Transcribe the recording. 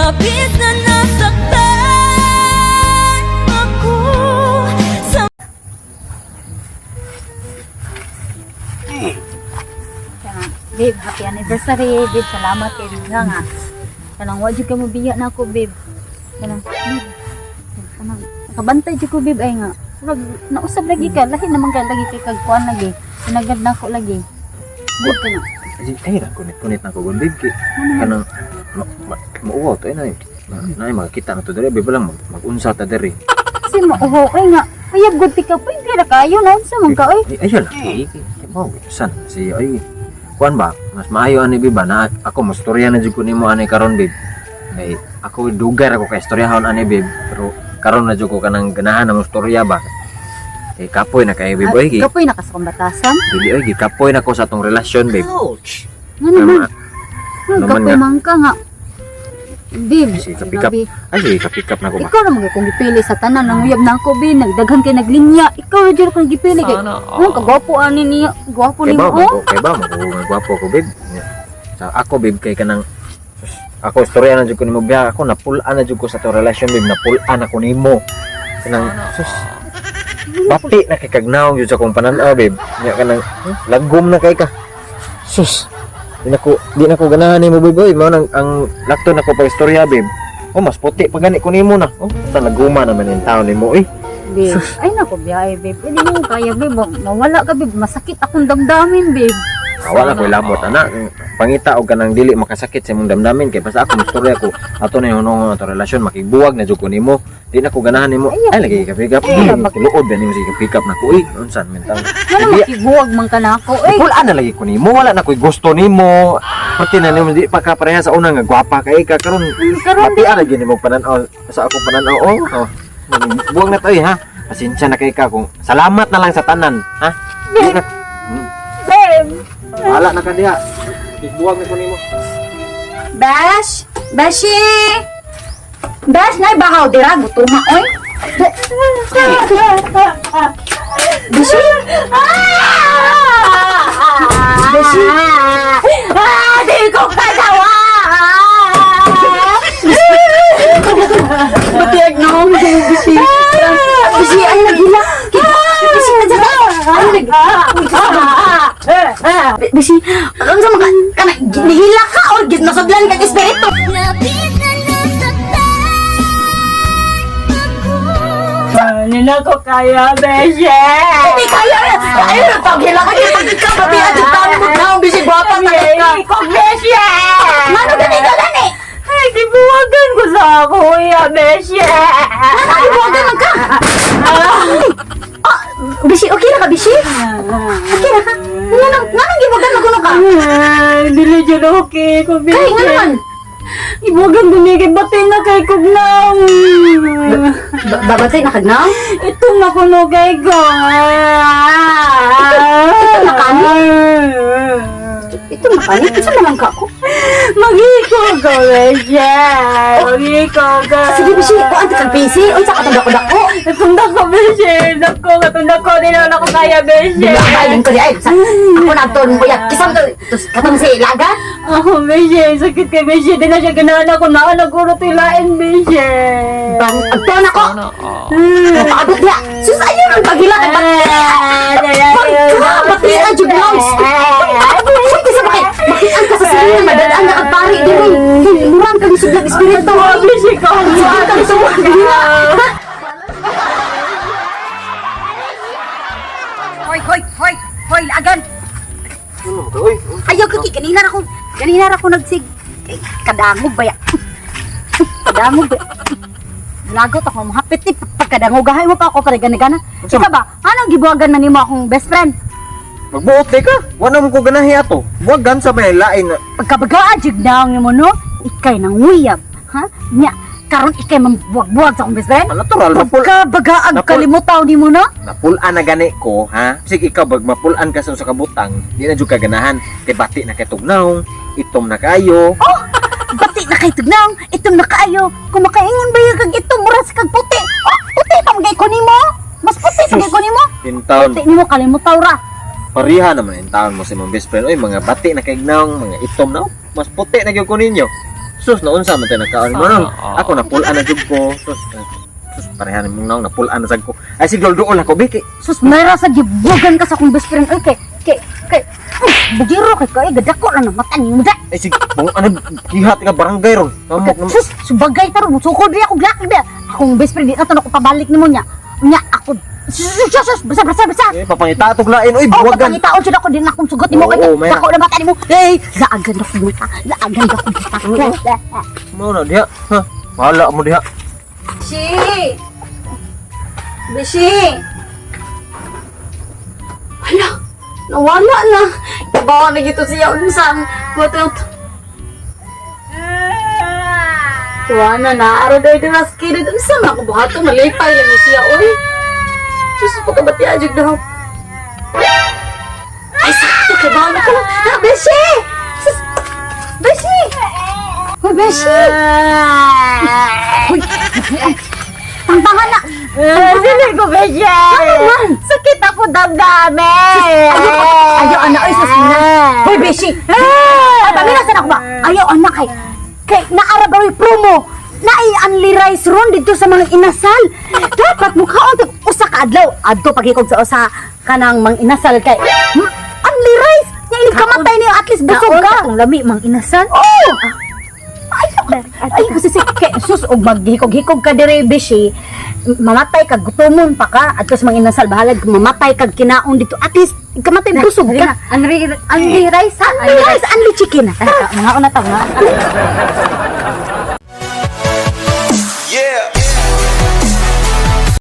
Labis na nasaktan ako sa Kaya, babe, happy anniversary, babe. Salamat kay nga nga. Kanang wa jud ka mobiya na ako, babe. Kanang, babe. Kanang nakabantay jud ko, babe, ay nga. Murag nausab lagi ka, lahi naman ka lagi kay kag kuan lagi. Sinagad na ako lagi. Babe, kanang Ay, ay na kunit-kunit na ko gun babe kay kanang mauwaw to ay na na makita na to diri babe lang mag-unsa ta diri. Kasi mauhaw kay nga. Uyab gud ti ka pwede ra kayo na unsa man ka oy. Ay ayun lang. Ay, mao san si ay kuan ba mas maayo ani babe ba na ako mostorya na jud ko nimo ani karon babe. Kay ako dugay ra ko kay istoryahon ani babe pero karon na jud ko kanang ganahan na mostorya ba. Kay kapoy na kay babe oy Ay, kapoy na ka sa kumbatasan. Dili oy gikapoy na ko sa atong relasyon babe. Nga naman. Ano Nga man kapoy nga. man ka nga. Babe, Sige, kapikap. grabe. Ay sige kapikap na ko ba. Ikaw naman kung gipili sa tanan nang uyab na ako bi nagdaghan kay naglinya. Ikaw ra jud kung gipili kay. Ang kagwapo ani niya, gwapo Kay nimo ba oh. mo kay ba mo nga gwapo ko babe. Sa ako babe kay kanang ako istorya na jud ko nimo biya ako napul-an na jud ko sa to relasyon babe, napul-an ako nimo. Kanang sus bati na kay kagnaw jud sa akong panan-aw babe. Nya kanang lagom na kay ka. Sus di na ko ganahan nimo babe oy. Mao nang ang lakto na ko pag istorya babe. Oh, mas puti pa gani ko nimo na. Oh, sa laguma naman yung tao nimo eh. Babe, ay nako biyahe babe. Hindi mo kaya babe, mawala ka babe, masakit akong damdamin babe. Ah, wala ko'y labot ana pangita og kanang dili makasakit sa imong damdamin kay basta ako mistorya ko ato na yung hunong ato relasyon makigbuwag na jud ko nimo di na ko ganahan nimo ay lagi ka pick up tiluod ba nimo sige pick up na ko uy unsan man taon. Nga naman makibuwag man ka na ako eh. Pula na lagi ko nimo wala na ko'y gusto nimo pati na nimo di pa ka pareha sa una nga gwapa kay ka karon Karon pati ara gyud nimo panan-aw sa akong panan-aw oh, oh. Buwag na to eh, ha, pasensya na kay ka kung salamat na lang sa tanan ha. Di na. Babe. Wala na ka diha. Buwag na ko nimo. Bash! Bashi! Bash, nay bahaw dira gutuma oy. Bashi! Bashi! Ah, di ko kadawa! Batiyag na ako Bashi. Bashi, ay nagila. Bashi, nandiyan ka. Ay, nag... Bashi, ano sa mga... Kana, nihila ka or nasudlan kag espiritu. Labis na nasaktan ako. Hindi na ko kaya, Beshe! Hindi kaya. Ay, paghila ka. Pag ikaw, babi, at yung tao mo na, bisi, gwapa talaga. Ko, Beshe! Ngano gani ka gani? Ay, gibuwagan ko sa kuya, Beshe! Ngano gibuwagan man ka? Ah, bisi, okay ra ka, bisi? Okay ra ka? Ngano gibuwagan man kuno ka? Ay, dili dyan okay ko, Beshe! Kay, ngano man? Gibuwagan ko niya kay batay na kay Kugnaw! Babatay na kagnaw? Itong nakuno kay ko! Ito na kani? Ito makani? Isa naman ka ako? Mag-iko ko, Beshe! Mag-iko ko! Sige, bisi, kuan ka kag PC. Unsa ka tong dako-dako? Itong dako, Beshe! Dako, katong dako, di naman ako kaya, Beshe! Ay, ko di ay. Ako na ton mo yak. Kisam to, tus katong si Laga. Ako, Beshe! Sakit kay Beshe! Di na siya ganahan ako. Naan, naguro tilain, Beshe! Bang, agtuon ako. Paabot diha. Sus, ayun ang paghila kay Pagka, batian jud nongs. Uy, kasi bakit? Makian ka sa sarili, madadaan na kag pari diri. Murang kag suglag espiritu. Beshe ko! Sige kag suwag dira. Hoy, hoy, hoy, hoy, lagan. Uy, Ayaw ko kay ganina ra ko nagsig eh, kadangog ba ya? Kadangog ba? Lagot ako mahapit ni pagkadangog gahay mo pa ako para gana-gana. Ika ba? Anong gibuwagan man nimo akong best friend? Magbuot di ka. Wala mo ko ganahi ato. Buwagan sa may lain na. Pagkabagaan jud naong nimo no, ikay nang uyab, ha? Nya, karon ikay mambuwag-buwag sa akong best friend. Ah, natural, mapul Pagkabagaan kalimutaw nimo no? Napulaan na gani ko, ha? Sige ikaw, bag mapulaan ka sa usa ka butang, di na jud ka ganahan. Kay bati na kay tugnaw, itom na kayo. Oh, bati na kay tugnaw, itom na kaayo. Kung makaingon ba yung kag itom, mura sa kag puti. Oh, puti pa magay ko nimo. Mas puti pa ko nimo. Intaon, Puti nimo kalimutaw ra. pariha naman intaon mo sa imong best friend. Oy, mga bati na kay gnaw, mga itom na. Oh, mas puti na gyud ko ninyo. Sus, naunsa man tayo nagkaon mo nang. Ako napulaan na jud ko. Sus, eh, sus, parehan mong naong napulaan na sad ko. Ay sige, duol ako be kay. Sus, mera sa gibugan ka sa akong best friend. Oy, kay, uy, bugiro kay kay, gadako lang na mata ni mo da. Ay sige, bang ano gihat ka barangay ron. Amok na. Sus, subagay ta ron, musukol di ako glaki ba. Akong best friend di na to pabalik nimo niya. Nya ako, sus, sus, sus, sus, basa, basa, basa. Eh, papangita tog lain oy, Oh, buwagan. papangitaon jud ako din akong sugot nimo kay Oo, mera. dako na mata nimo. Hey, laagan na kong mata, laagan na kong mata. Mao na diha. Ha. Bahala mo diha. Beshi! Beshi! Hala! Nawala na! Kabawa na gito siya unsang. Watot. Tuwa na na. Araw daw ito nas kirid. Unsa man ako buhato. Malipay lang siya. Uy! Diyos po ka ba't iajog daw? Ay, sakto! Kabawa na ko lang. Ah, Beshi! Sus! Beshi! Hoy, Beshi! Hoy, tangtangan na! Sino ko, Beshi? man? Sakit ako damdamin! Ayaw, ayaw, anak, ay, sus na. Hoy, Beshi! Ay, pamina sa ako ba? Ayaw, anak, kay, kay, naara ba yung promo? Naay only rice ron dito sa mga inasal. Dapat mukhaon tag usa ka adlaw. Adto pagikog sa usa kanang mang inasal kay only rice. Nya inig kamatay niyo at least busog ka. Akong lami, mang inasal. Oh! Ay, ay, kasi si kay sus og maghikog-hikog ka dire Beshi, mamatay ka gutomon pa ka at sa mga inasal bahalag mamatay kag kinaon dito at least kamatay busog ka. Anri, anri rice, ha? Only rice, only chicken. Mga una ta, mga.